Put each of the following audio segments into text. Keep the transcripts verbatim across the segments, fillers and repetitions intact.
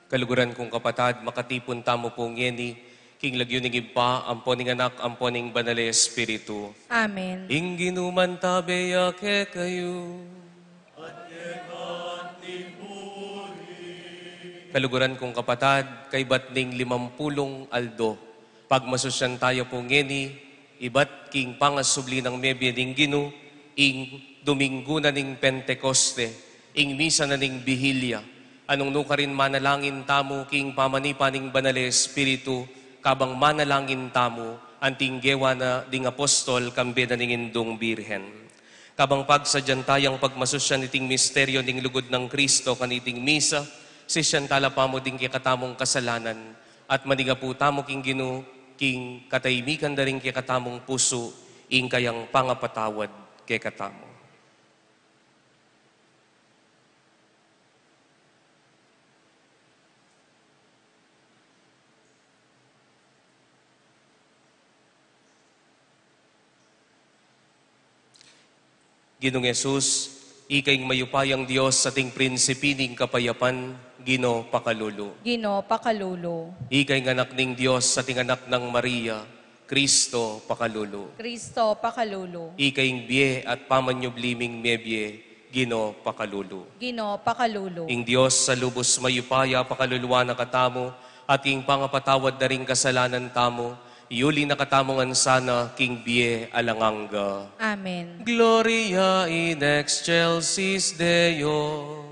Kaluguran kung kapatad, makatipun tamu pu ngeni king lagyu ning Ibpa, ampo ning Anak, ampo ning Banal a Espiritu. Amen. Ing Ginu mantabe ya kekayu. Kaluguran kung kapatad, kaybat ning limampulung aldo, pagmasusyan taya pu ngeni, ibat king pangasubli nang mebie ning Ginu, ing Domingo na ning Pentecoste, ing misa na ning Bihilya, anung nukarin manalangin tamu king pamanipa ning Banal a Espiritu, kabang manalangin tamu, anting gewa na ding apostol, kambe na ning Indung Birhen. Kabang pagsadyan tayang pagmasusyan iting misteryo ning lugud nang Kristo kaniting misa, sisyan tala pamu ding kekatamung kasalanan, at manigapu tamu king Ginu, king kataymikan da ring kekatamung pusu, ing kayang pangapatawad kekatamu. Ginung Jesus, ika ing mayupayang Dios at ing prinsipi ning kapayapan, Ginu pakalulu. Ginu pakalulu. Ika ing anak ning Dios at ing anak nang Maria, Kristo pakalulu. Kristo pakalulu. Ika ing bie at pamanyubli ming mebie, Ginu pakalulu. Ginu pakalulu. Ing Dios a lubus mayupaya pakaluluan na katamu, at ing pangapatawad da ring kasalanan tamu, yuli na katamu ngan sana king bie alang angga. Amen. Gloria in excelsis Deo.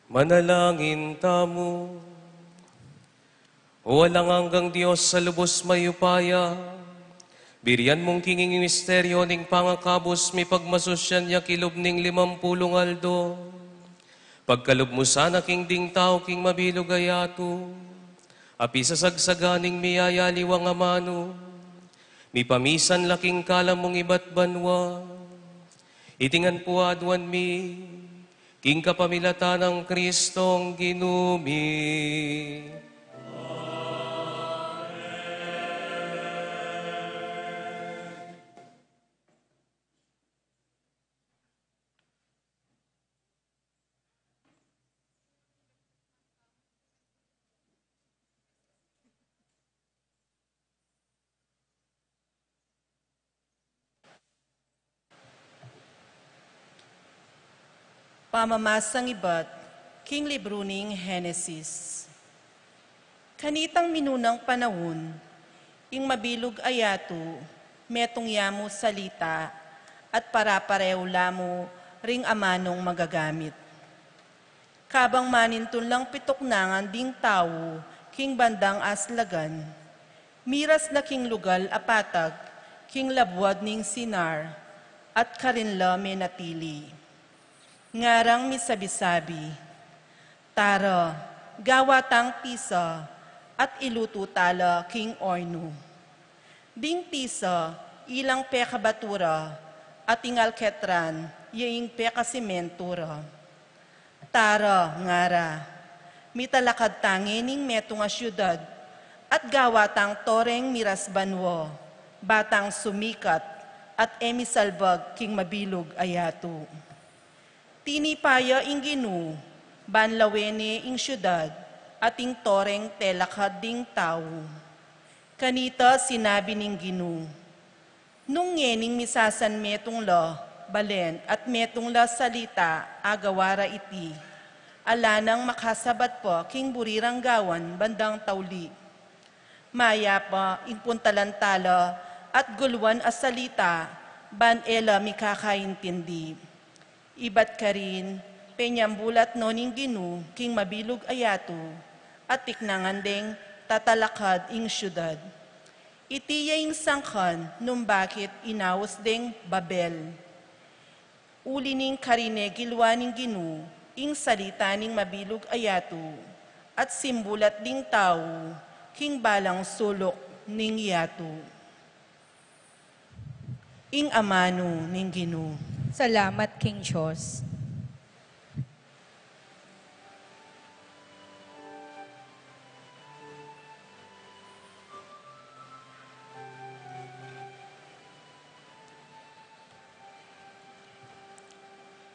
Manalangin tamu. O alang anggang Dios a lubos mayupaya, birian mung king misteryo ning pangakabus mi pagmasusyan ya kilub ning limampulung aldo. Pagkalub mu sana king ding tau king mabilug a yatu, a pisasagsagan ning miyayaliwang amanu, mipamisan la king kalam mung ibat banua. Iti ngan pu aduan mi, king kapamilatan nang Kristong Ginu mi. Pamamasang ibat king libru ning Henesis. Kanitang minunang panaun, ing mabilug a yatu, metung ya mu salita, at paraparehu la mu ring amanung magagamit. Kabang manintun lang pituknangan ding tau king bandang aslagan, miras la king lugal a patag king labuad ning Sinar, at karin la menatili. Ngarang misabi-sabi, "Tara, gawa tang tisa, at ilutu tala king ornu." Ding tisa, ilang pekabatu ra, at ing alketran, ya ing pekasimentu ra. "Tara," ngara, "mitalakad ta ngening metung a siudad, at gawa tang toreng miras banua, ba tang sumikat, at e misalbag king mabilug a yatu." Tinipa ya ing Ginu, ban lawen ne ing siudad, at ing toreng telakad ding tau. Kanita sinabi ning Ginu, "Nung ngening misasanmetung la balen at metung la salita a gawa ra iti, ala nang makasabat pa king buri rang gawan bandang tauli." Mayap a ing puntalan tala at guluan a salita, ban e la mikakaintindi. Ibat karin, penyambulat no ning Ginu king mabilug a yatu, at tiknangan deng tatalakad ing siudad. Iti ya ing sangkan nung bakit inaus deng Babel. Uli ning karin e gilwa ning Ginu ing salita ning mabilug a yatu, at simbulat ding tau king balang suluk ning yatu. Ing amanu ning Ginu. Salamat king Dios.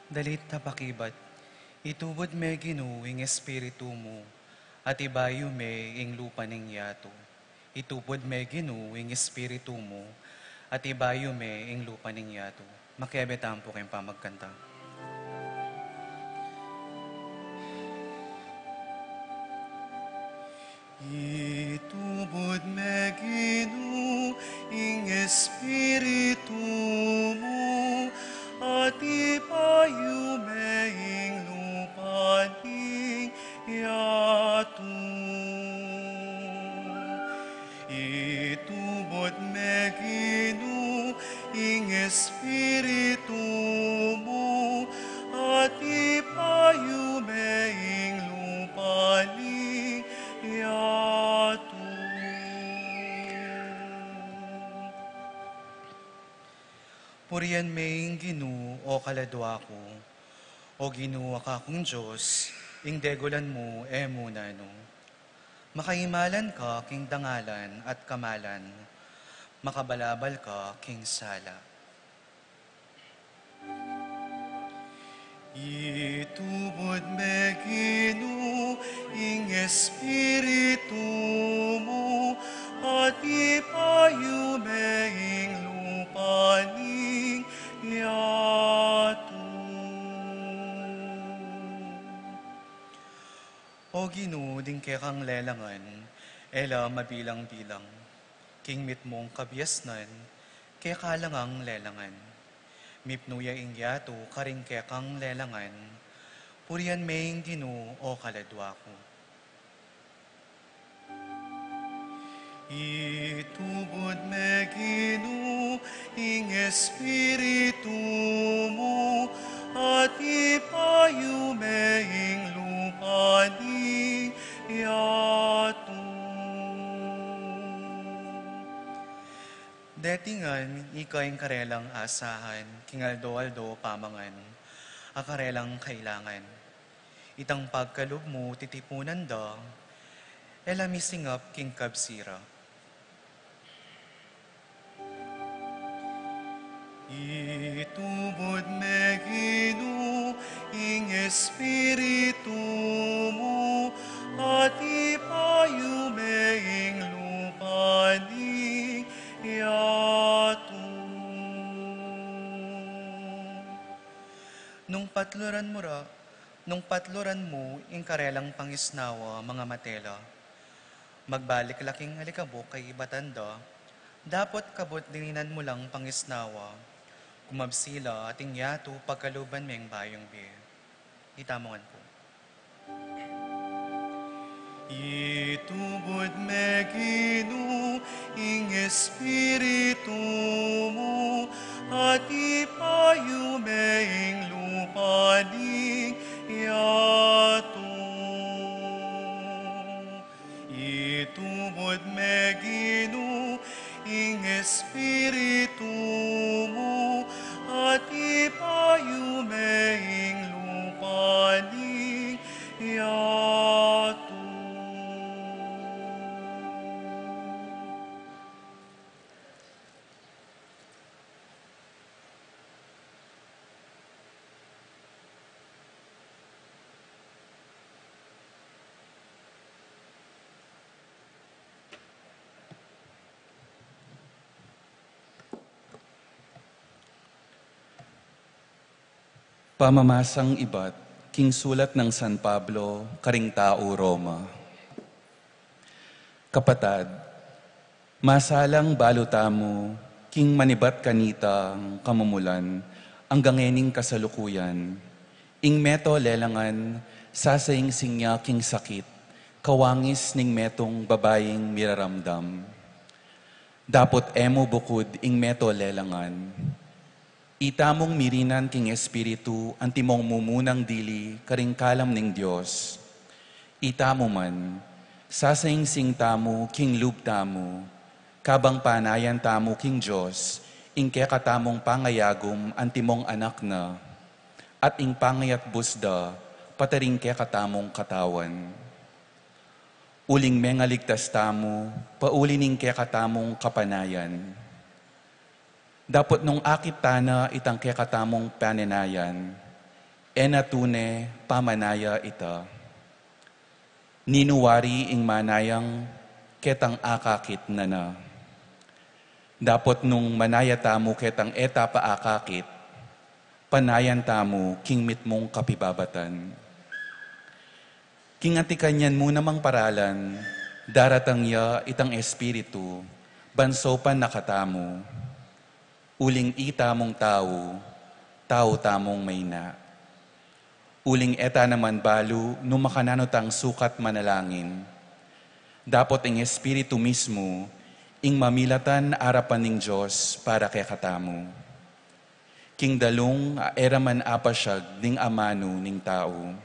Dalit a pakibat, itubud me Ginu ing Espiritu mu, at ibayu me ing lupa ning yatu. Itubud me Ginu ing Espiritu mu, at ibayu me ing lupa ning yatu. Makiabe tamu pu king pamagkanta. Itubud me Ginu ing Espiritu mu, at ibayu me ing lupa ning yatu. Itubud me Ginu ing Espiritu mu, at ibayu me ing lupa ning yatu. Purian me ing Ginu, o kaladua ku. O Ginu a kakung Dios, ing degulan mu e mu nanu. Makaimalan ka king dangalan at kamalan, makabalabal ka king sala. Itubud me Ginu ing Espiritu mu, at ibayu me ing lupa ning yatu. O Ginu, ding kekang lelangan e la mabilang-bilang. King mitmung kabiasnan, keka la ngang lelangan. Mipnu ya ing yatu karing kekang lelangan. Purian me ing Ginu, o kaladua ku. Itubud me, Ginu, ing Espiritu mu, at ipayu me ing lupa ning yatu. Deti ngan ika ing karelang asahan, king aldo-aldo pamangan, a karelang kailangan. Itang pagkalub mu titipunan da, e la misingap king kabsira. Itubud me, Ginu, ing Espiritu mu, at ipayu me ing lupa ning yatu. Nung patluran mu ra, nung patluran mu ing karelang pangisnawa, mangamate la. Magbalik la king alikabuk a ibatan da, dapot kabud dinan mu lang pangisnawa, kumabsi la at ing yatu pagkaluban meng bayung bie. Itamu ngan pu. Itubud me, Ginu, ing Espiritu mu, at ipayu me ing lupa ning yatu. Itubud me, Ginu, ing Espiritu mu, at ipayu me ing lupa ning yatu. Pamamasang ibat king sulat nang San Pablo karing tau Roma. Kapatad, masalang balu tamu king manibat kanitang kamumulan anggang ngening kasalukuyan. Ing meto lelangan, sasaingsing ya king sakit, kawangis ning metung babaing miraramdam. Dapot e mu bukud ing meto lelangan. Itamung mirinan king Espiritu antimong mumunang dili karing kalam ning Dios. Itamu man, sasaingsing tamu king lub tamu, kabang panayan tamu king Dios ing kekatamung pangayagum antimong anak na, at ing pangayatbus da pati ring kekatamung katawan. Uling mengaligtas tamu pauli ning kekatamung kapanayan. Dapot nung akit ta na itang kekatamung pananayan, e na tune pamanaya ita. Ninu wari ing manayang ketang akakit na na? Dapot nung manaya tamu ketang e ta pa akakit, panayan tamu king mitmung kapibabatan. King anti kanyan mu namang paralan, daratang ya itang Espiritu, ban saupan na katamu. Uling itamung tau, tau tamung maina. Uling e ta naman balu nung makananu tang sukat manalangin. Dapot ing Espiritu mismu ing mamilatan arapan ning Dios para kekatamu. King dalung a e ra man apasiag ning amanu ning tau.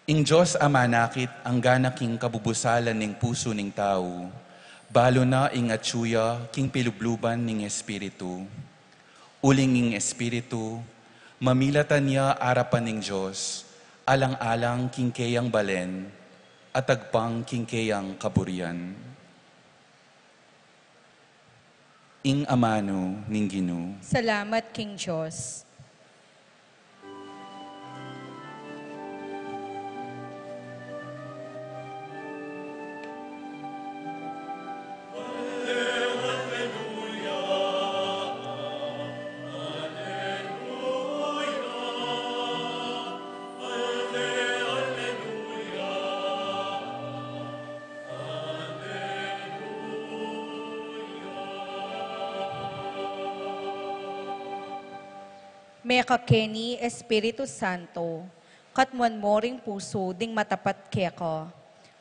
Ing Dios a manakit anggana king kabubusalan ning pusu ning tau, balu na ing atyu ya king pilubluban ning Espiritu. Uling ing Espiritu, mamilatan ya arapan ning Dios, alang-alang king keyang balen, at agpang king keyang kaburian. Ing amanu ning Ginu. Salamat king Dios. Mekakeni Espiritu Santo, katmuan mu ring pusu ding matapat keka,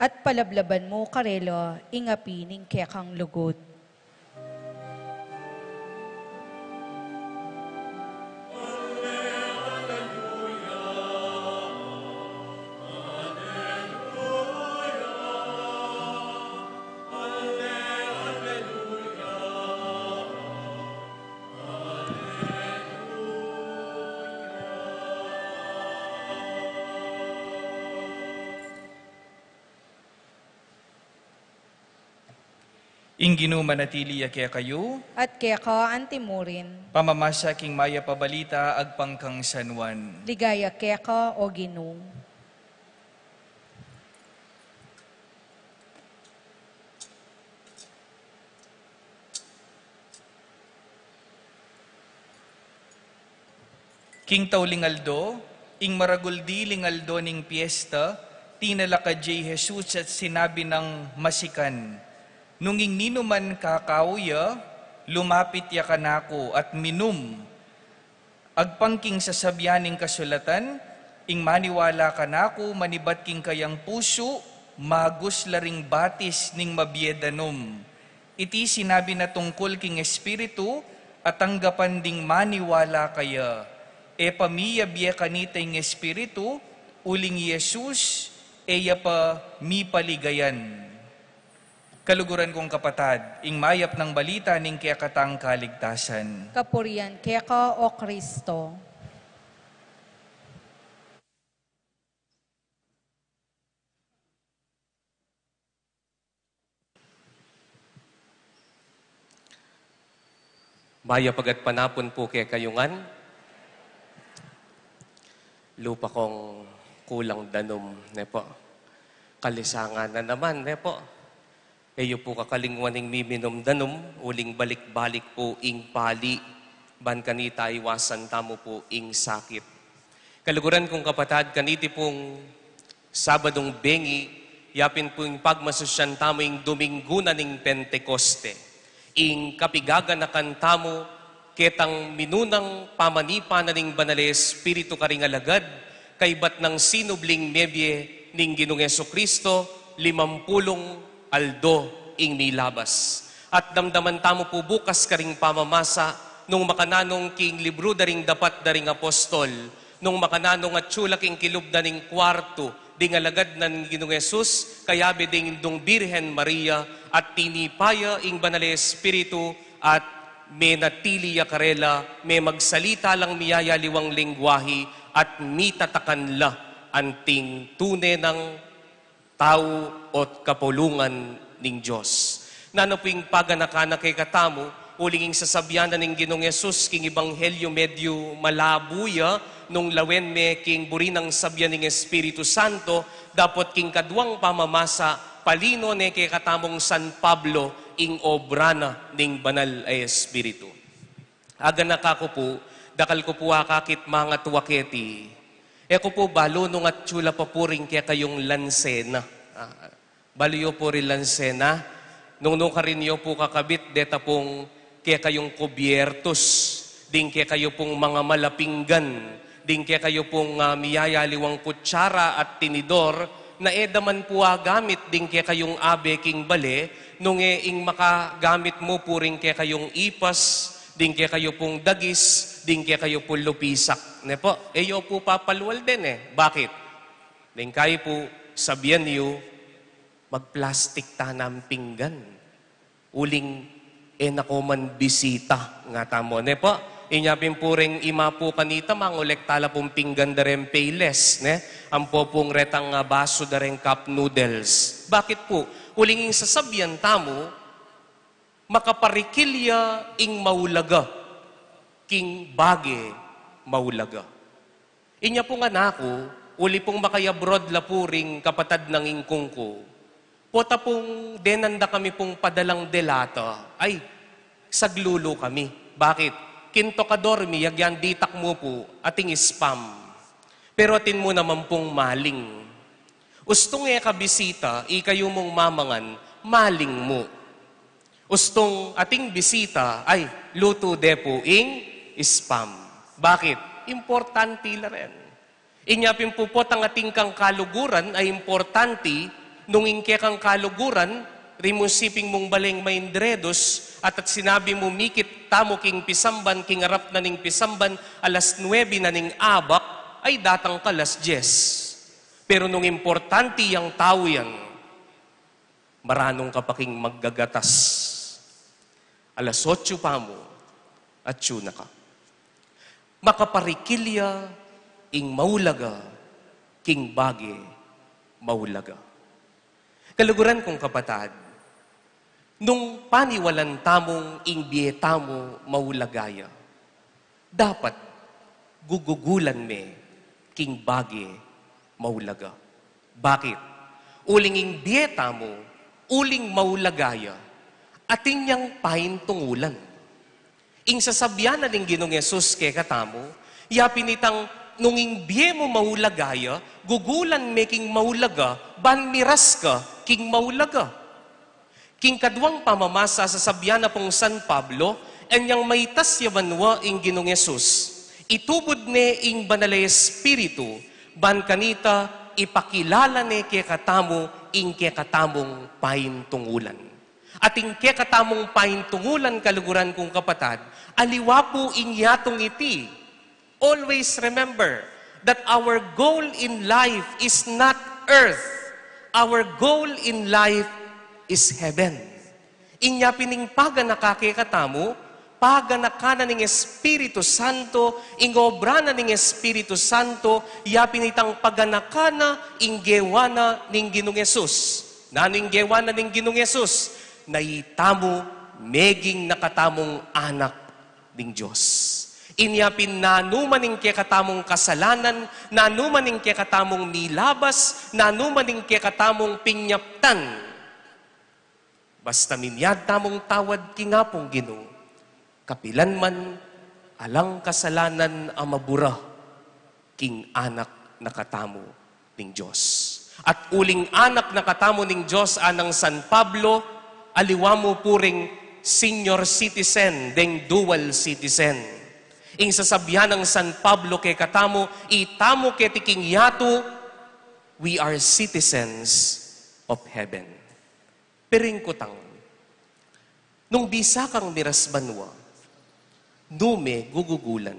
at palablaban mu karela ing api ning kekang lugud. Ing Ginu manatili ya kekayu. At keka antimurin. Pamamasa king mayap a balita agpang kang San Juan. Ligaya keka, O Ginu. King tauling aldo, ing maragul diling aldo ning piesta, tinalakad ya i Jesus at sinabi nang masikan, "Nung ing ninuman kakau ya, lumapit ya kanaku at minum. Agpang king sasabian ning kasulatan, ing maniwala kanaku manibat king kayang pusu, magus la ring batis ning mabie danum." Iti sinabi na tungkul king Espiritu a tanggapan ding maniwala kaya. E pa miyabie kanita ing Espiritu, uling i Jesus e ya pa mipaligayan. Kaluguran kung kapatad, ing mayap nang balita ning kekatang kaligtasan. Kapurian keka, O Kristo. Mayap a gatpanapun pu kekayu ngan. Lupa kong kulang danum, ne pu. Kalisangan na naman, ne pu. E yu pu kakalingwan ing miminum danum, uling balik-balik pu ing pali, ban kanita iwasan tamu pu ing sakit. Kaluguran kung kapatad, kaniti pung Sabadung bengi, yapin pu ing pagmasusyan tamu ing Duminggu na ning Pentekoste. Ing kapigaganakan tamu, ketang minunang pamanipa na ning Banal a Espiritu karing alagad, kaybat nang sinubling mebie ning Ginung Jesucristo, limampulung aldo ing milabas. At damdaman tamu pu bukas karing pamamasa, nung makananu king libru da ring Dapat da ring Apostol, nung makananu atyu la king kilub da ning kuartu, ding alagad nang Ginung Jesus, kayabe ding Indung Birhen Maria, at tinipa ya ing Banal a Espiritu, at menatili ya karela, memagsalita lang miyayaliwang lengguahe, at mitatakan la anting tune nang tau at kapulungan ning Dios. Nanu pu ing paganaka na kekatamu, uling ing sasabian na ning Ginung Jesus king Ebanghelyo medyu malabu ya, nung lawen me king buri nang sabian ning Espiritu Santo, dapot king kaduang pamamasa, palinun ne kekatamung San Pablo ing obra na ning Banal a Espiritu. Aganaka ku pu, dakal ku pu akakit mangatua keti. E ku pu balu nung atyu la pa pu ring kekayung lansena. Ah, balu yu pu ring lansena. Nung nukarin yu pu kakabit deta pung kekayung kubyertus, ding kekayu pung mangamal a pinggan, ding kekayu pung, ah, miyayaliwang kutsara at tinidor, na e da man pu agamit ding kekayung abe king bale, nung e ing makagamit mu pu ring kekayung ipas, ding kekayu pung dagis, ding kekayu pung lupisak. Ne pu, e yu pu papalual den e. Bakit? Ding kayi pu, sabian yu, magplastik ta nang pinggan. Uling e na ko man bisita, ngatamu, ne pu? Inya pin pu reng ima pu kanita, mangolekta la pung pinggan da reng Payless, ne? Ampo pung retang, ah, basu da reng cup noodles. Bakit pu? Uling ing sasabian tamu, makaparikil ya ing maulaga king bage maulaga. Inya pung anak ku, uli pung makayabroad la pu ring kapatad nang ingkung ku, pota pung denan da kami pung padalang delata, ay, saglulu kami. Bakit? King tokador mi, agyan ditak mu pu, ating spam. Pero atin mu naman pung maling. Ustung e ka bisita, ikayu mung mamangan, maling mu. Ustung ating bisita, ay, lutu de pu ing spam. Bakit? Importanti la rin. Inya pin pu potang atin kang kaluguran a importanti, nung ing kekang kaluguran, rimusiping mung baleng maindredus, at, at sinabi mu mikit tamu king pisamban, king arap na ning pisamban, alas nuebe na ning abak, ay datang ka alas dyes. Pero nung importanti yang tau yan, maranung ka pa king maggagatas. Alas otso pa mu, atyu na ka. Makaparikil ya ing maulaga king bage maulaga. Kaluguran kung kapatad, nung paniwalan tamung ing bie tamu maulaga ya, dapat gugugulan me king bage maulaga. Bakit? Uling ing bie tamu, uling maulaga ya, atin yang paintungulan. Ing sasabyan na ning Ginung Jesus kekatamu, ya pin itang nung ing bie mu maulaga ya, gugulan me king maulaga, ban miras ka king maulaga. King kaduang pamamasa, sasabyan na pung San Pablo, inyang maitas ya banua ing Ginung Jesus, itubud ne ing Banal a Espiritu, ban kanita ipakilala ne kekatamu ing kekatamung paintungulan. At ing kekatamung paintungulan, kaluguran kung kapatad, aliwa pu ing yatung iti. Always remember that our goal in life is not earth. Our goal in life is heaven. Inya pin ing paganaka kekatamu, paganaka na ning Espiritu Santo, ing obra na ning Espiritu Santo, ya pin itang paganaka na ing gewa na ning Ginung Jesus. Nanu ing gewa na ning Ginung Jesus? Na itamu meging na katamung anak ning Dios. Inya pin nanu man ing kekatamung kasalanan, nanu man ing kekatamung milabas, nanu man ing kekatamung pinyaptan, basta minyad tamung tawad king Apung Ginu, kapilan man, alang kasalanan a mabura king anak na katamu ning Dios. At uling anak na katamu ning Dios, anang San Pablo, aliwa mu pu ring senior citizen, deng dual citizen. Ing sasabyan nang San Pablo kekatamu, itamu keti king yatu, we are citizens of heaven. Pero ing kutang, nung bisa kang miras banua, nu me gugugulan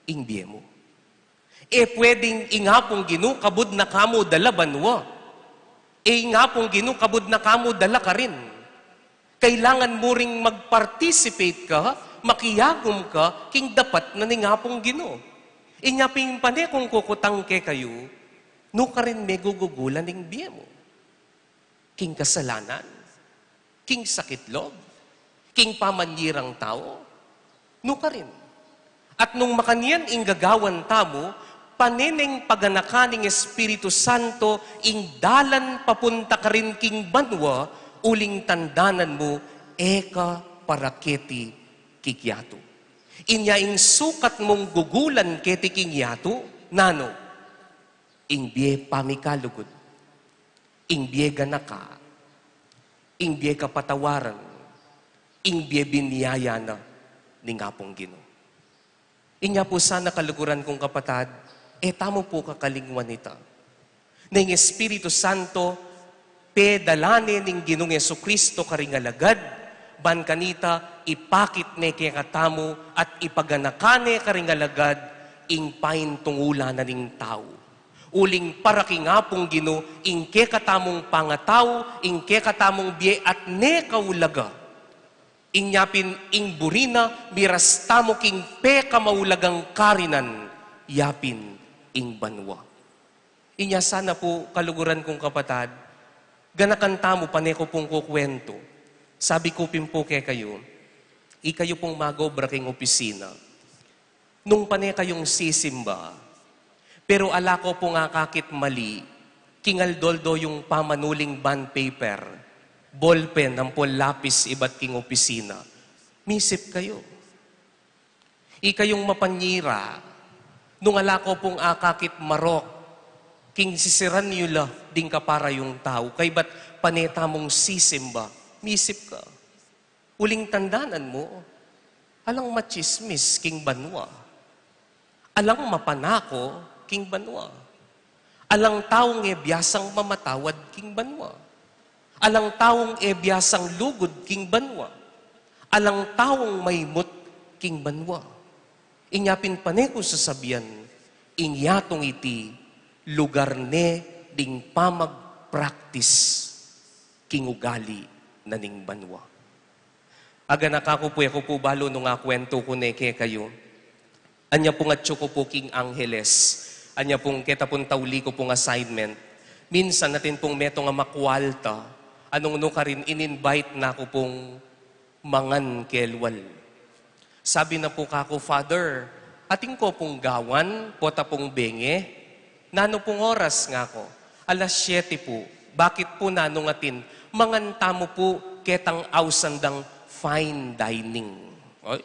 ing bie mu? E pwedeng ing Apung Ginu kabud na ka mu dala banua. E ing Apung Ginu kabud na ka mu dala karin. Kailangan mu ring mag-participate ka, makiyagum ka king dapat na ning Apung Ginu. Inya pin pane kung kukutang kekayu, nu karin me gugugulan ing bie mu? King kasalanan, king sakit lub, king pamanyirang tau, nu karin. At nung makanyan ing gagawan tamu, pane neng paganakan ning Espiritu Santo ing dalan papunta karin king banua, uling tandanan mu, e ka para keti king yatu. Inya ing sukat mung gugulan keti king yatu, nanu? Ing bie pamikalugud, ing bie ganaka, ing bie kapatawaran, ing bie biniyaya na ning Apung Ginu. Inya pu sana, kaluguran kung kapatad, e tamu pu kakalingwan ita, na ing Espiritu Santo pedala ne ning Ginung Jesucristo karing alagad, ban kanita ipakit ne kekatamu at ipaganaka ne karing alagad ing paintungulan na ning tau. Uling para king Apung Ginu, ing kekatamung pangatau, ing kekatamung bie at ne kaulaga. Inya pin ing buri na, miras tamu king pekamaulagang karinan, ya pin ing banua. Inya sana pu, kaluguran kung kapatad, ganakan tamu, pane ku pung kukuwentu. Sabi ku pin pu kekayu, ikayu pung mag-obra king opisina, nung pane kayung sisimba, pero ala ko pung akakit mali king aldo-aldo yung pamanuling bond paper, ballpen, ampong lapis ibat king opisina, misip kayu. Ikayung mapanyira, nung ala ko pung akakit marok king sisiran yu la ding kapara yung tau, kaybat pane tamung sisimba, misip ka. Uling tandanan mu, alang matsismis king banua. Alang mapanako king banua. Alang taung e biasang mamatawad king banua. Alang taung e biasang lugud king banua. Alang taung maimut king banua. Inya pin pane ku sasabian, ing yatung iti lugar ne ding pamag-practice king ugali na ning banua. Aganaka ku pu, e ku pu balu nung akuwentu ku ne kekayu. Anya pung atsu ku pu king Angeles, anya pung keta pung tauli ku pung assignment, minsan atin pung metung a makualta, a nung nukarin in-invite na ku pung mangan kelwal. Sabi na pu kaku, "Father, atin ko pung gawan, pota pung benge." "Nanu pung oras?" ngaku. "Alas siyete pu." "Bakit pu, nanung atin?" "Mangan tamu pu ketang ausan dang fine dining." Ay,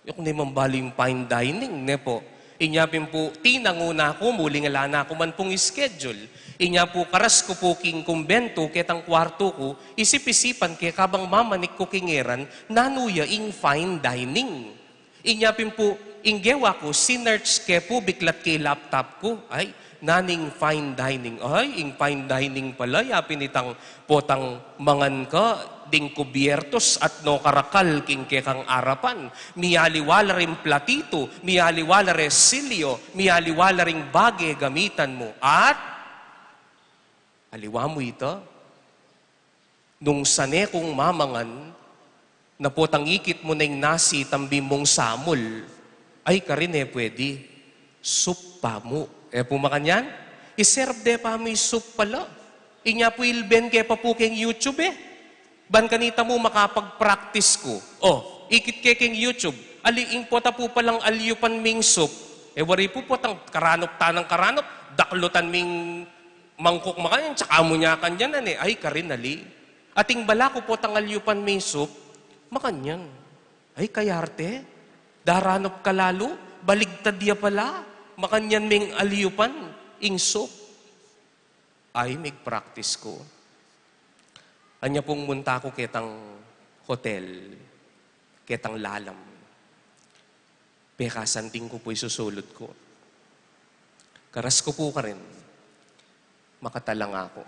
yok ne man balu ing fine dining, ne pu. Inya pin pu, tinangu na ku, muling ala na ku man pung schedule. Inya pu, karas ku pu king kumbentu, ketang kuartu ku, isip-isipan ke kabang mamanik ku king eran, nanu ya ing fine dining. Inya pin pu, ing gewa ku, sinearch ke pu, biklat ke laptop ku. Ay, nanu ing fine dining? Ay, ing fine dining pala, ya pin itang potang mangan ka ding kubiertos at no karakal king kekang arapan. Mialiwa la ring platitu, mialiwa la ring silyo, mialiwa la ring bage gamitan mu. At aliwa mu ita, nung sane kung mamangan, na potang ikit mu na ing nasi tambin mung samul, ay karin e pwede, soup pa mu. E pu makanyan? I-serve de pa mu ing soup pala. Inya pu ilben ke pa pu keng YouTube e. Ban kanita mu makapag-practice ku. O, ikit ke keng YouTube. Ali ing pota pu palang alyupan ming soup. E wari pu potang karanop tanang karanop. Daklutan ming mangkuk makanyan, tsaka mu nya kanyanan e. Ay, karin ali. Ating bala ku potang alyupan ming soup, makanyan. Ay, kayarte. Daranop ka lalu, baligtad ya pala. Makanyan ming alyupan ing soup. Ay, mig-practice ku. Anya pung munta ku ketang hotel, ketang lalam. Pekasanting ku pu isusulut ku. Karas ku pu karin, makatalang aku.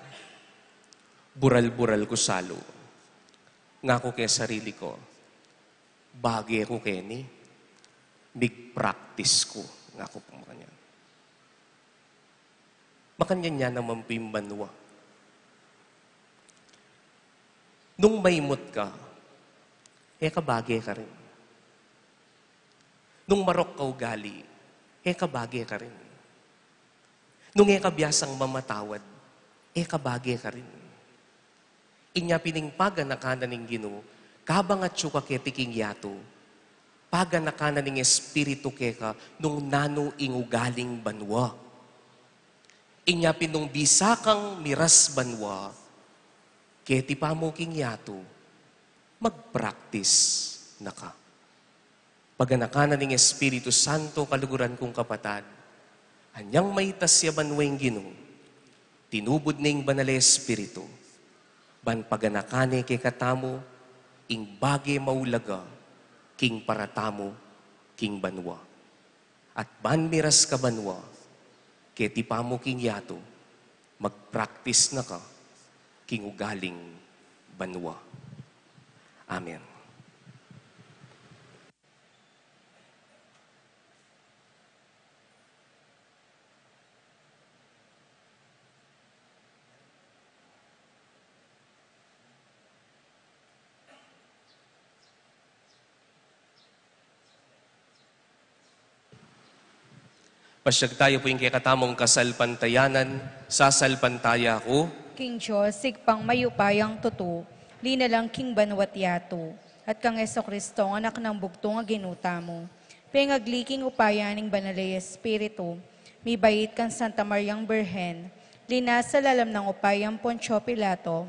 Bural-bural ku salu. Ngaku ke sarili ku, "Bage ku keni, mig-practice ku," ngaku pu makanyan. Makanyan ya naman pu ing banua. Nung maimut ka, e ka bage karin. Nung marok ka ugali, e ka bage karin. Nung e ka biasang mamatawad, e ka bage karin. Inya pin ing paganakan na ning Ginu, kabang atsu ka keti king yatu, paganakan na ning Espiritu keka nung nanu ing ugaling banua. Inya pin nung bisa kang miras banua, keti pa mu king yatu, mag-practice na ka. Paganakan na ning Espiritu Santo, kaluguran kung kapatad, anyang maitas ya banua ing Ginu, tinubud ne ing Banal a Espiritu, ban paganakan ne kekatamu ing bage maulaga king para tamu king banua. At ban miras ka banua, keti pa mu king yatu, mag-practice na ka king ugaling banua. Amen. Pasyag tayu pu ing kekatamung kasalpantayanan. Sasalpantaya ku king Dios, Ibpang mayupayang tutu, linalang king banua't yatu, at kang Jesucristo, Anak nang bugtung a Ginu tamu, pengagli king upaya ning Banal a Espiritu, mibait kang Santa Mariang Birhen, linasa lalam nang upayang Poncio Pilato,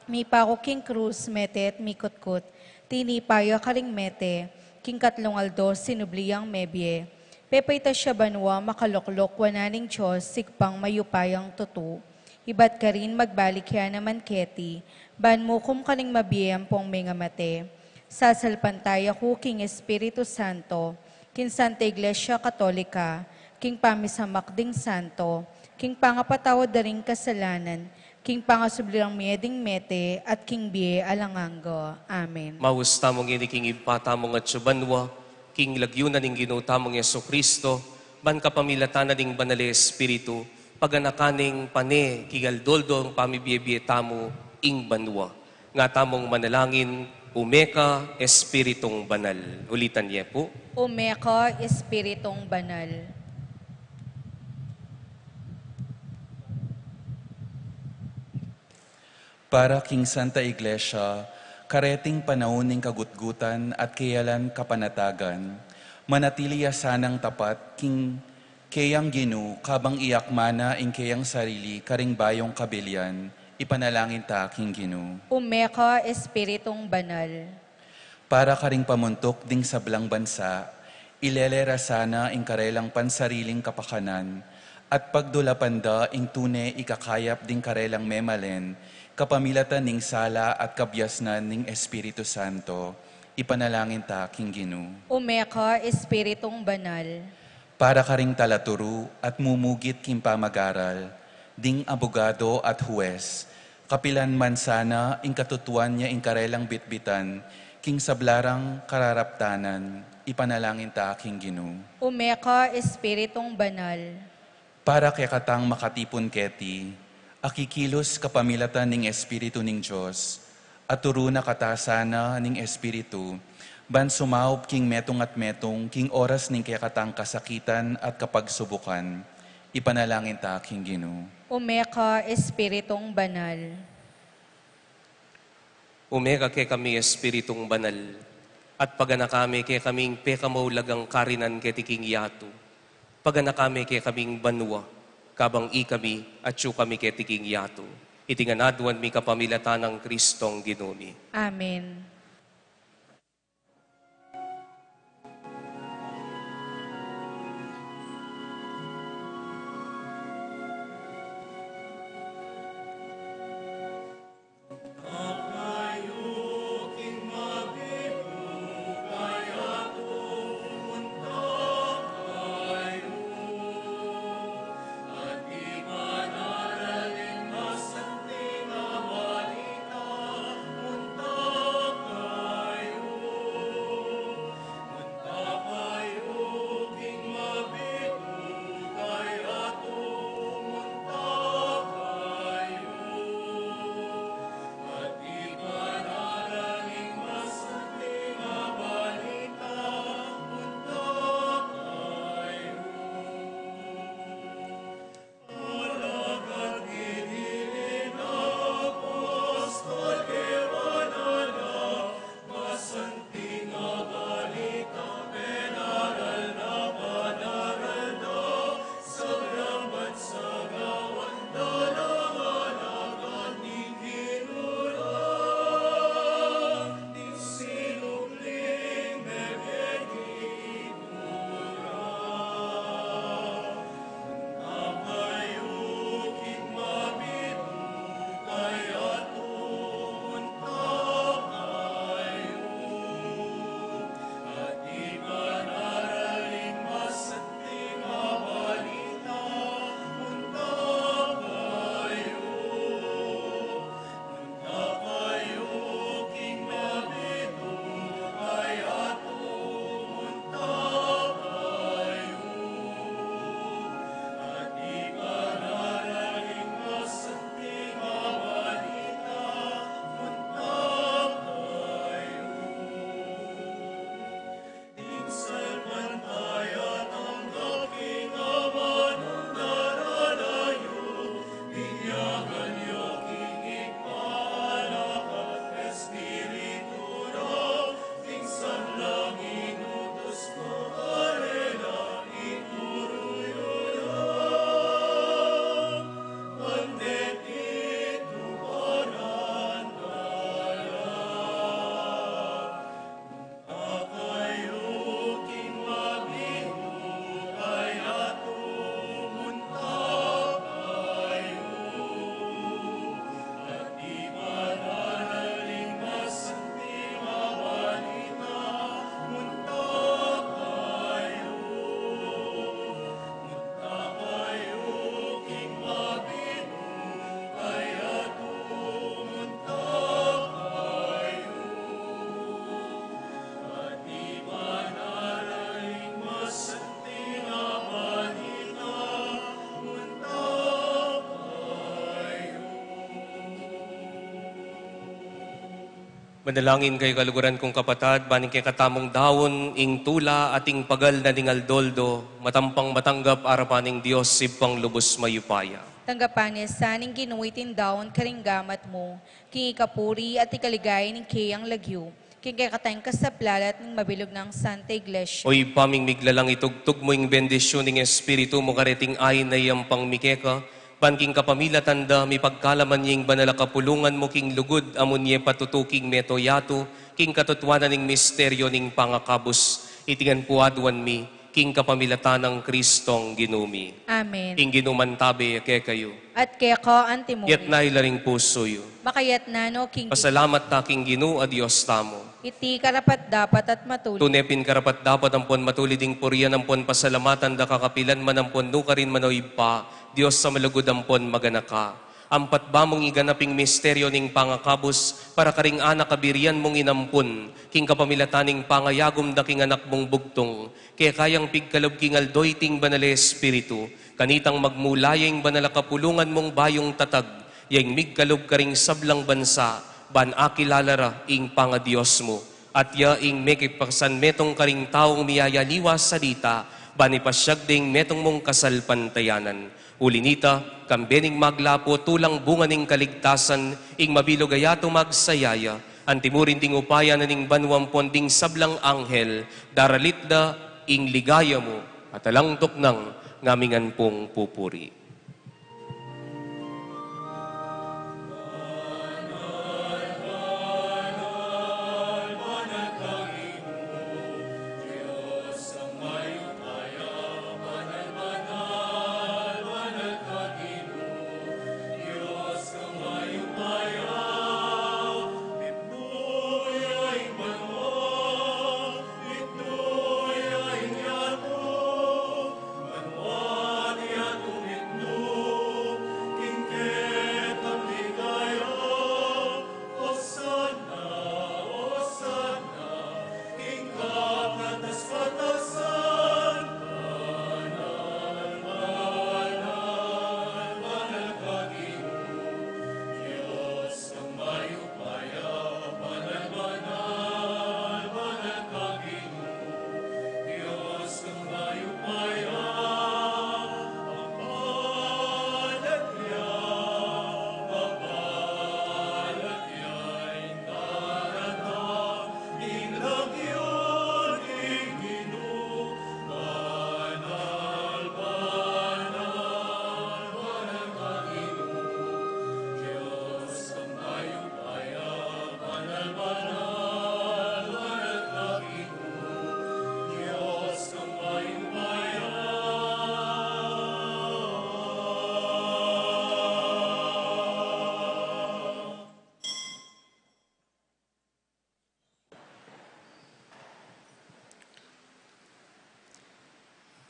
mipaku king krus, mete at mikutkut, tinipa ya karing mete, king katlung aldo sinubli yang mebie. Pepaitas ya banua, makalukluk wanan ning Dios, Ibpang mayupayang tutu. Ibat karin magbalik ya naman keti, ban mukum karing mabie ampong mengamate. Sasalpantaya ku king Espiritu Santo, king Santa Iglesia Katolika, king pamisamak ding santo, king pangapatawad da ring kasalanan, king pangasubli rang mie ding mete, at king bie alang angga. Amen. Maus tamu ngeni king Ibpa tamu a atsu banua, king lagyu na ning Ginu tamung Jesucristo, ban kapamilatan na ning Banal a Espiritu, paganakan ning pane king aldo-aldong pamibiebie tamu ing banua. Nga tamung manalangin, Ume ka, Espiritung Banal. Ulitan ye pu. Ume ka, Espiritung Banal. Para king Santa Iglesia, kareting panaun ning kagutgutan at keyalan kapanatagan, manatili ya sanang tapat king keyang Ginu, kabang iakma na ing keyang sarili karing bayung kabilian, ipanalangin ta king Ginu. Ume ka, Espiritung Banal. Para karing pamuntuk ding sablang bansa, ilele ra sana ing karelang pansariling kapakanan, at pagdulapan da ing tune ikakayap ding karelang memalen, kapamilatan ning sala at kabiasnan ning Espiritu Santo, ipanalangin ta king Ginu. Ume ka, Espiritung Banal. Para karing talaturu at mumugit king pamagaral, ding abogado at huwes, kapilan man sana ing katutuan ya ing karelang bitbitan, king sabla rang kararaptanan, ipanalangin ta king Ginu. Ume ka, Espiritung Banal. Para kekatang makatipun keti, akikilus kapamilatan ning Espiritu ning Dios, aturu na kata sana ning Espiritu, ban sumaup king metung at metung, king oras ning kekatang kasakitan at kapagsubukan, ipanalangin ta king Ginu. Ume ka, Espiritung Banal. Ume ka kekami, Espiritung Banal, at paganaka me kekami ing pekamaulagang karinan keti king yatu. Paganaka me kekami ing banua, kabang ikami atyu kami keti king yatu. Iti ngan aduan mi kapamilatan nang Kristong Ginu mi. Amen. Manalangin kayu, kaluguran kung kapatad, ban ing kekatamung daun, ing tula at ing pagal na ning aldo-aldo, matampang matanggap arapan ning Dios, Ibpang lubus mayupaya. Tanggapan na sa ning Ginu iting daun karing gamat mu, king ikapuri at ikaligaya ning keyang lagyu, king kekatang kasaplalan at ning mabilug nang Santa Iglesia. O Ibpa ming miglalang, itugtug mu ing bendisyun ning Espiritu mu kareting ain a yampang mi keka, ban king kapamilatan da, mipagkalaman ya ing banal a kapulungan mu king lugud a munye patutu king mabilug a yatu, king katutuanan ning misteryu ning pangakabus. Iti ngan pu aduan mi, king kapamilatan nang Kristong Ginu mi. Amen. Ing Ginu mantabe ya kekayu. At keka antimurin. Itas yu la ring pusu yu. Makaitas no king Ginu. Pasalamat ta king Ginu a Dios tamu. Iti karapat-dapat at matulid. Tune pin karapat-dapat ampon matulid ing purian ampon pasalamatan da kakapilan man ampon nukarin man, o Ibpa, Dios a malugud ampon maganaka. Ampat ba mung iganap ing misteryu ning pangakabus para karing anak a birian mung inampun, king kapamilatan ning pangayagum da king anak mung bugtung, keka yang pigkalub king aldo iting Banal a Espiritu, kanitang magmula ya ing banal a kapulungan mung bayung tatag, ya ing migkalub karing sablang bansa, ban akilala ra ing pangaDios mu. At ya ing mekipasan metung karing taung miyayaliwa salita, ban ipasyag ding metung mung kasalpantayanan. Uli nita, kambe ning maglapu tulang bunga ning kaligtasan, ing mabilug a yatu magsaya ya, antimurin ding upaya na ning banua ampon ding sablang anghel, daralit da ing ligaya mu, at alang tuknang ngamingan pung pupuri.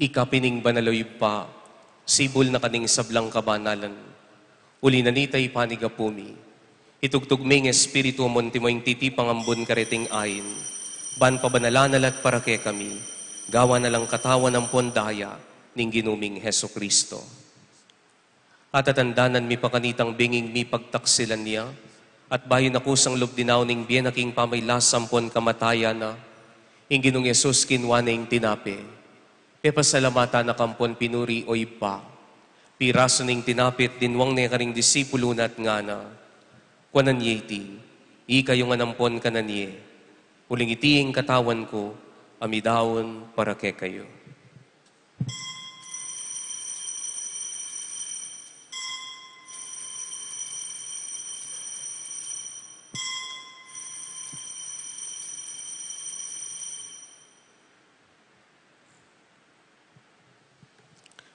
Ika pin ing banal, o Ibpa, sibul na ka ning sablang kabanalan. Uli na nita, ipanyawad mi, itugtug me ing Espiritu mu, antimo ing titipang ambun kareting ain, ban pabanalan na la at para kekami, gawan na lang katawan ampon daya ning Ginu ming Jesucristo. Atatandanan mi pa kanitang benging mipagtaksilan ya, at bayu na kusang lub dinaun ing bie na king pamaylasa ampon kamatayan na, ing Ginung Jesus kinua ne ing tinape, pepasalamatan na ka ampon pinuri, o Ibpa, pirasu ne ing tinape at dinwang ne karing disipulu na at ngana: Kuanan ye iti, ikayu ngan ampon kanan ye, uling iti ing katawan ku, a midaun para kekayu.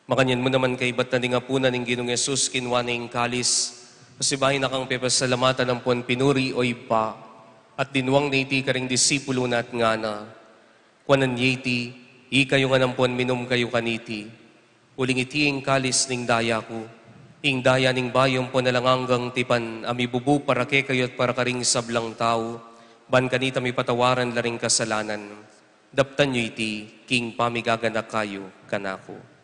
Makanyan mu naman, kaybat na ning apunan, ing Ginung Jesus kinua ne ing kalis, pasibayu na kang pepasalamatan ampon pinuri, o Ibpa, at dinwang ne iti karing disipulu na at ngana: Kuanan ye iti, ikayu ngan ampon minum kayu kaniti, uling iti ing kalis ning daya ku, ing daya ning bayu ampon alang anggang tipan, a mibubu para kekayu at para karing sablang tau, ban kanita mipatawaran la ring kasalanan. Daptan yu iti king pamigaganaka yu kanaku.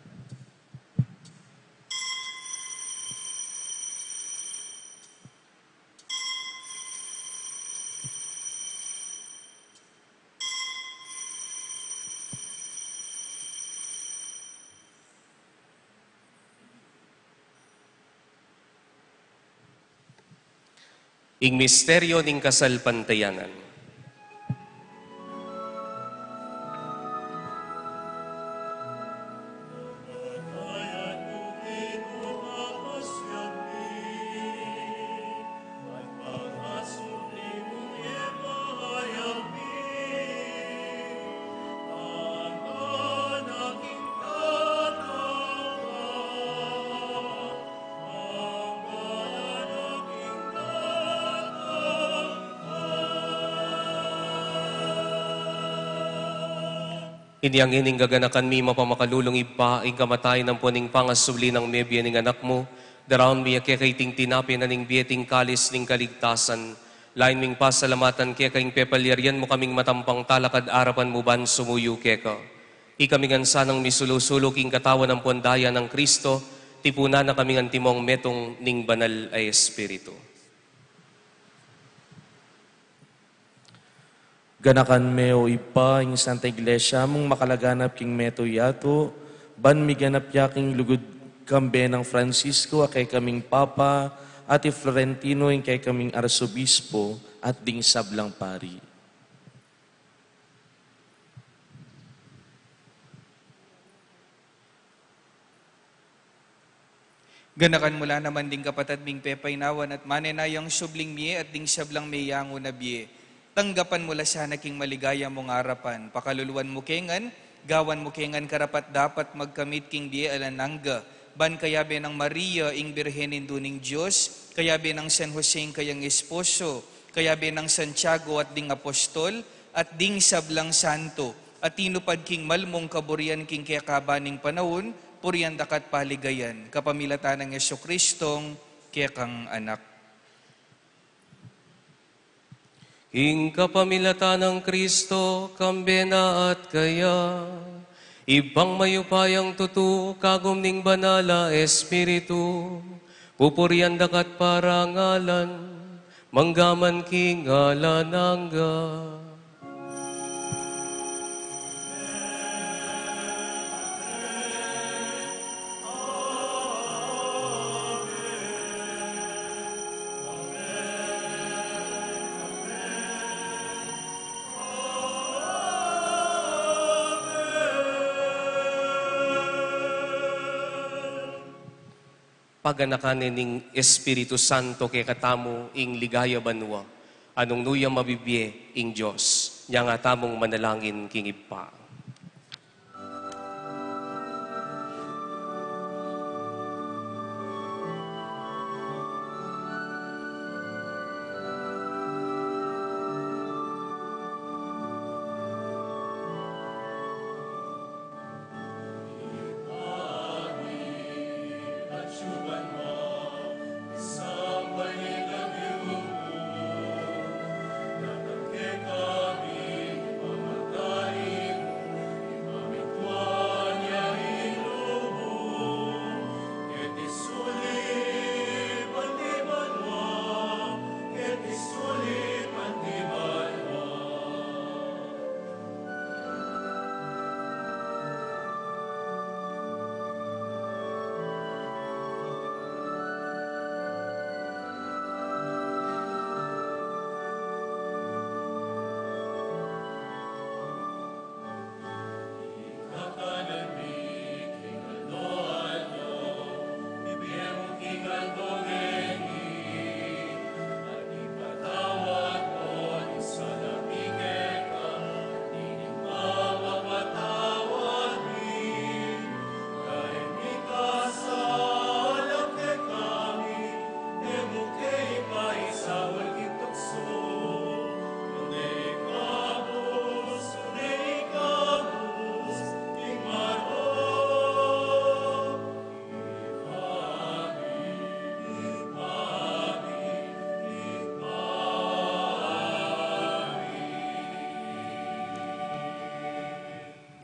Ing misteryo ning kasalpantayanan. Inyang ini ing gaganakan mi mapamakalulung Ibpa, ing kamatayan ampon ing pangasubli nang mebie ning Anak mu, daraun mi keka iting tinape na ning bie, iting kalis ning kaligtasan. Lain ming pasalamatan keka ing pepalyarian mu kaming matampang talakad arapan mu ban sumuyu keka. Ikami ngan sanang misulu-sulu king katawan ampon daya nang Kristo, tipunan na kaming antimong metung ning Banal a Espiritu. Ganakan me, o Ibpa, ing Santa Iglesia mung makalaganap king meto yatu, ban miganap ya king lugud kambe nang Francisco a kekaming Papa, at i Florentino ing kekaming Arsobispo, at ding sablang pari. Ganakan mu la naman ding kapatad ming pepainawan at manenayang subling mie at ding sablang meyangu na bie. Tanggapan mu la sana king maligaya mung arapan. Pakaluluan mu ke ngan, gawan mu ke ngan karapat-dapat magkamit king bie alang angga. Ban kayabe nang Maria, ing Birhen Indu ning Dios, kayabe nang San Jose, ing kayang esposo, kayabe nang Santiago at ding apostol, at ding sablang santo, a tinupad king malmung kaburian king kekaban ning panaun, purian da ka at paligayan, kapamilatan nang Jesucristong kekang Anak. King kapamilatan nang Kristo, kambe na at kaya, Ibpang mayupayang tutu, kagum ning Banal a Espiritu, pupurian da ka at parangalan, mangga man king alang angga. Paganakan ne ning Espiritu Santo kekatamu ing ligaya banua, a nung nu ya mabibie ing Dios. Nya nga tamung manalangin king Ibpa.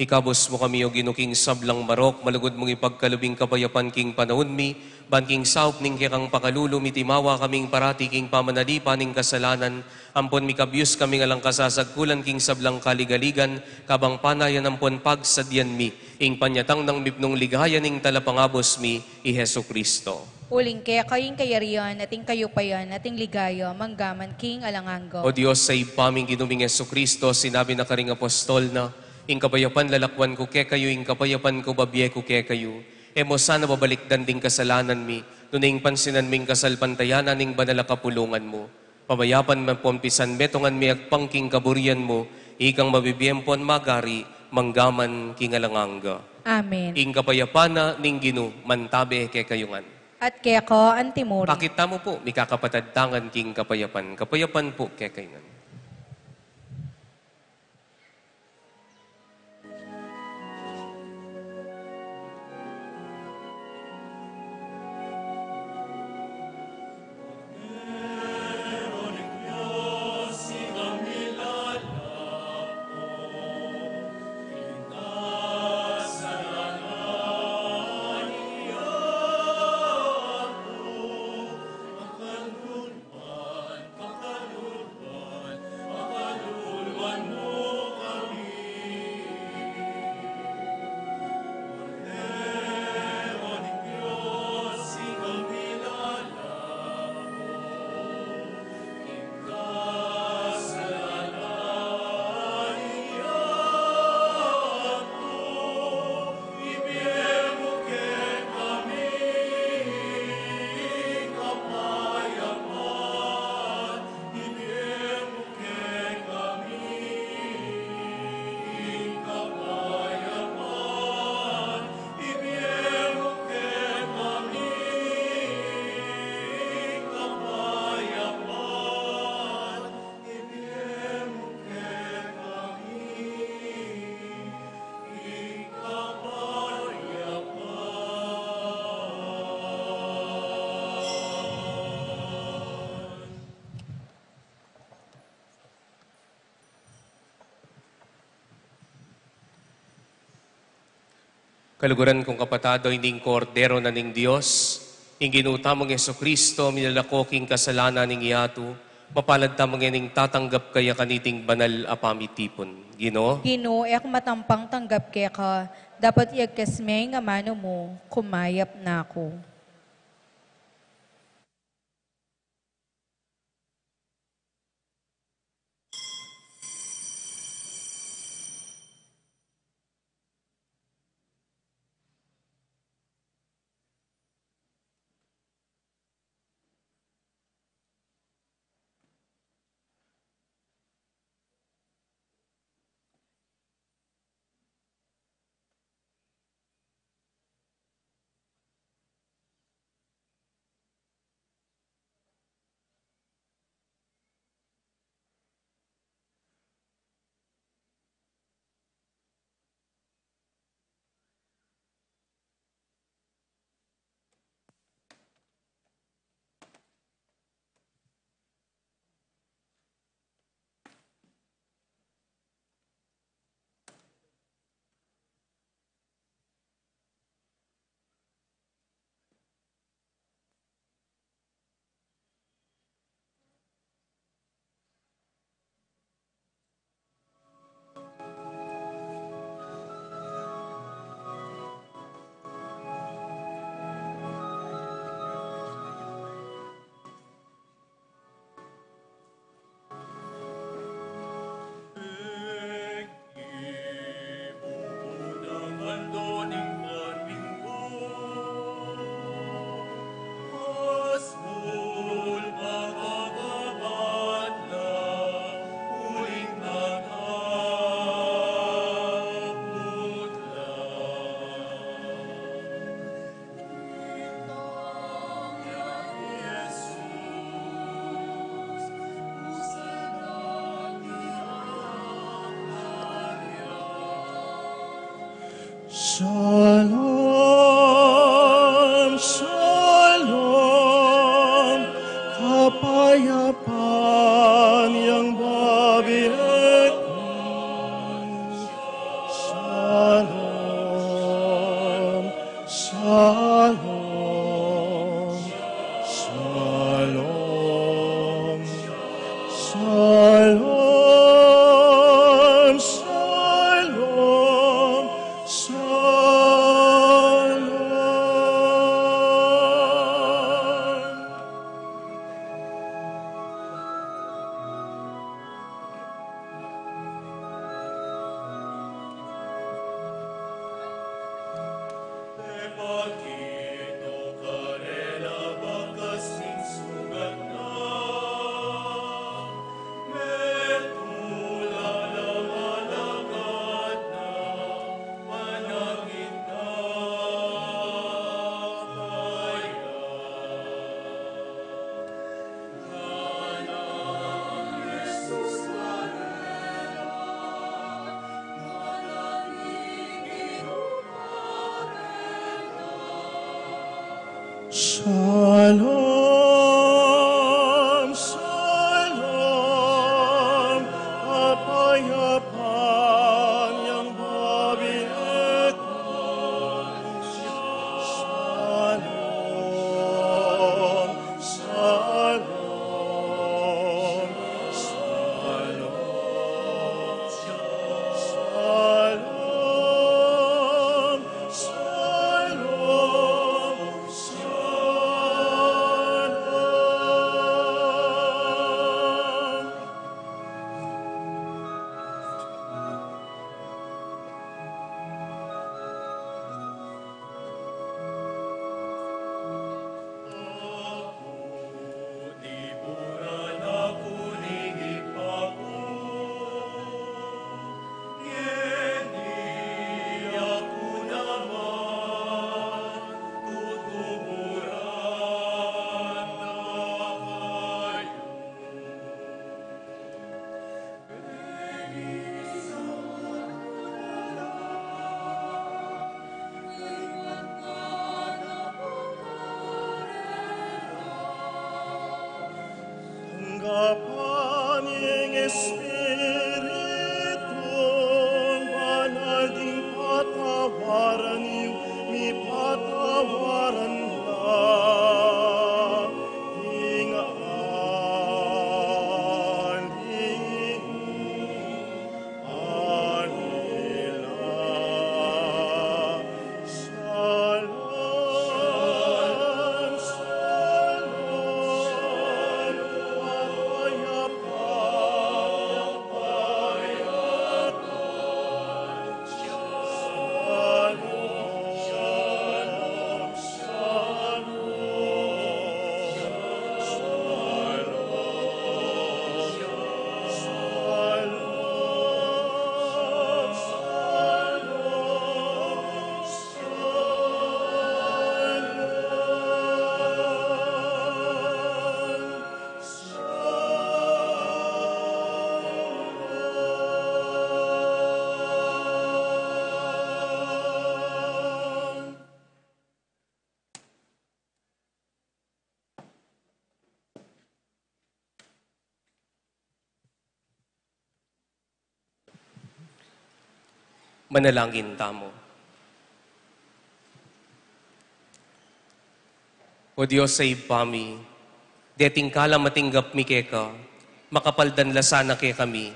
Ikabus mu kami, O Ginu, king sablang marok, malugud mung ipagkalub ing kapayapan king panaun mi, ban king saup ning kekang pakalulu, mitimawa kaming parati king pamanalipan ning kasalanan, ampon mikabyus kaming alang kasasagkulan king sablang kaligaligan, kabang panayan ampon pagsadyan mi ing panyatang nang mipnung ligaya ning Talapangabus mi, i Jesucristo. Uling keka ing kayarian, at ing kayupayan, at ing ligaya, mangga man king alang angga. O Dios, a Ibpa ming Ginu ming Jesucristo, sinabi na karing apostol na, ing kapayapan lalakwan ku kekayu, ing kapayapan ku babie ku kekayu. E mu sana babalikdan ding kasalanan mi, nune ing pansinan mu ing kasalpantayanan ning banal a kapulungan mu. Pamayapan man pon pisan metungan mi agpang king kaburian mu, ikang mabibie ampon magari, mangga man king alang angga. Amen. Ing kapayapan na ning Ginu, mantabe kekayu ngan. At keka antimurin. Pakit tamu pu, mikakapatad tangan king kapayapan, kapayapan pu kekayu ngan. Kaluguran kung kapatad, o ining Kordero na ning Dios, ing Ginu tamung Jesucristo, minalako king kasalanan ning yatu, mapalad tamu ngening tatanggap kaya kaniting banal a pamitipun. Ginu. Ginu, e ku matampang tanggap keka, dapot iyagkas me ing amanu mu, kumayap na ku. Shalom, shalom, kapayapan yang babie ku. Shalom, shalom, shalom, shalom, shalom, shalom. Manalangin tamu. O Dios a Ibpa mi, deting kalam a tinggap mi keka, makapaldan la sana kekami,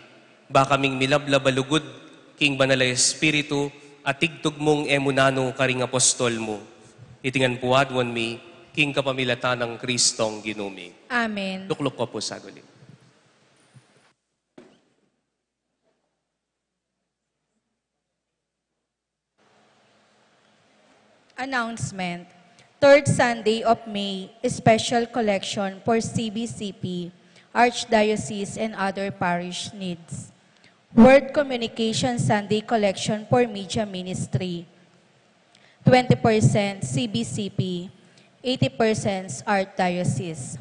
ba kaming milablab a lugud king Banal a Espiritu, a tigtug mung e mu nanu karing apostol mu. Iti ngan pu aduan mi, king kapamilatan nang Kristong Ginu mi. Amen. Lukluk ko pu saguli. Announcement. Third Sunday of May, special collection for C B C P, Archdiocese, and other parish needs. Word Communication Sunday collection for media ministry. Twenty percent C B C P, eighty percent Archdiocese.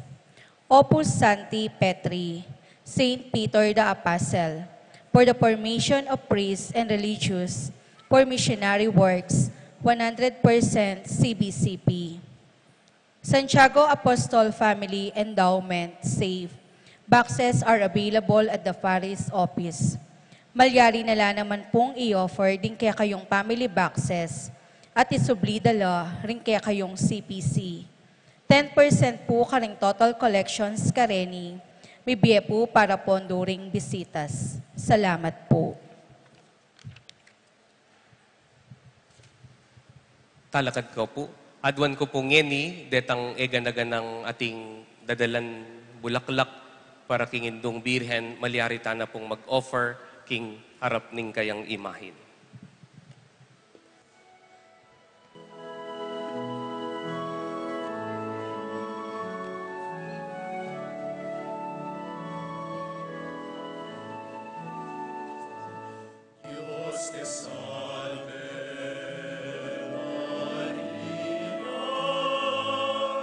Opus Sancti Petri, Saint Peter the Apostle, for the formation of priests and religious for missionary works, one hundred percent C B C P. Santiago Apostol Family Endowment, SAFE. Boxes are available at the parish office. Malyari na la naman pung i-offer ding kekayung family boxes at isubli da la ring kekayung C P C. Ten percent pu karing total collections kareni, mibie pu para pondo ring bisitas. Salamat pu. Talakad ko pu. Aduan ko pu ngeni detang eganaganang ating dadalan bulaklak para king Indung Birhen, malyari tana pung mag-offer king harap ning kayang imahen. Dios te salve, María,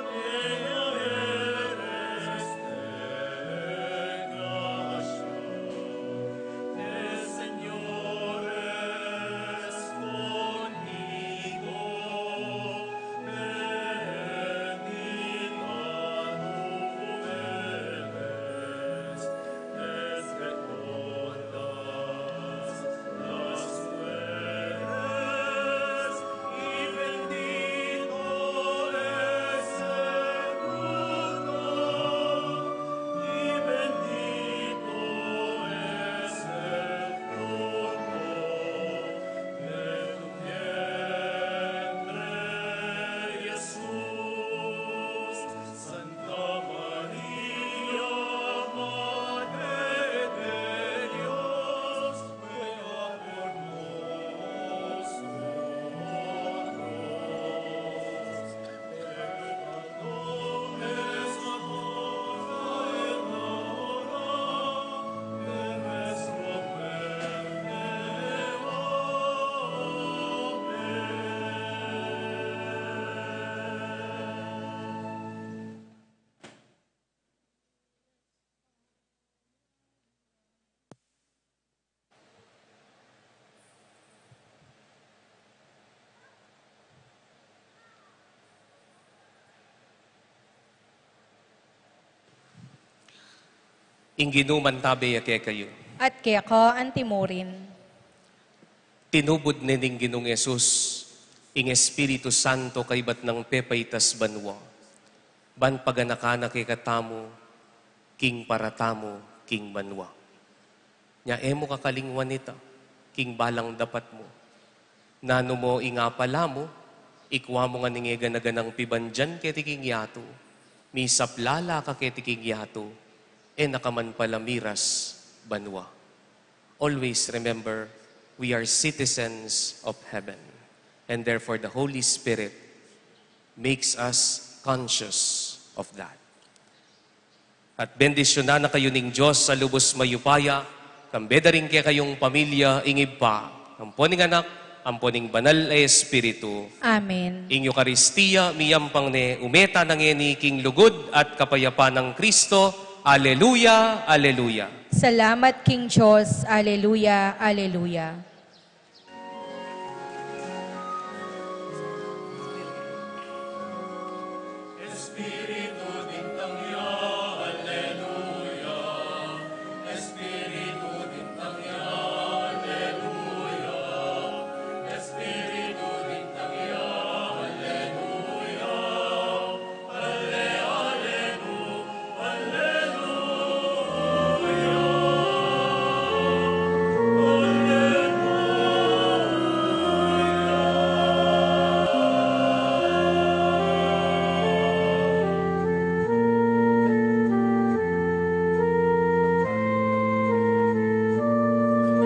llena eres de gracia, el Señor es contigo, bendita tú eres entre todas las mujeres, y bendito es el fruto, y bendito es el fruto de tu vientre, Jesús. Santa María, Madre de Dios, ruega por nosotros, pecadores, ahora y en la hora de nuestra muerte. Amén. Ing Ginu mantabe ya kekayu. At keka antimurin. Tinubud ne ning Ginung Jesus ing Espiritu Santo kaybat nang pepaitas banua, ban paganakan na kekatamu king paratamu king banua. Nya e mu kakalingwan ita king balang dapat mu. Nanu mo ing apala mu, ikua mu ngan ing e gana-ganang pibandian keti king yatu, misaplala ka keti king yatu, e na ka man pala miras banua. Always remember, we are citizens of heaven, and therefore the Holy Spirit makes us conscious of that. At bendisyunan na kayu ning Dios a lubus mayupaya, kambe da ring kekayung pamilya, ing Ibpa, ampo ning Anak, ampo ning Banal a Espiritu. Amen. Ing Eukaristia miyampang ne, ume tana ngeni king lugud at kapayapan nang Kristo. Aleluya, aleluya. Salamat king Dios. Aleluya, aleluya.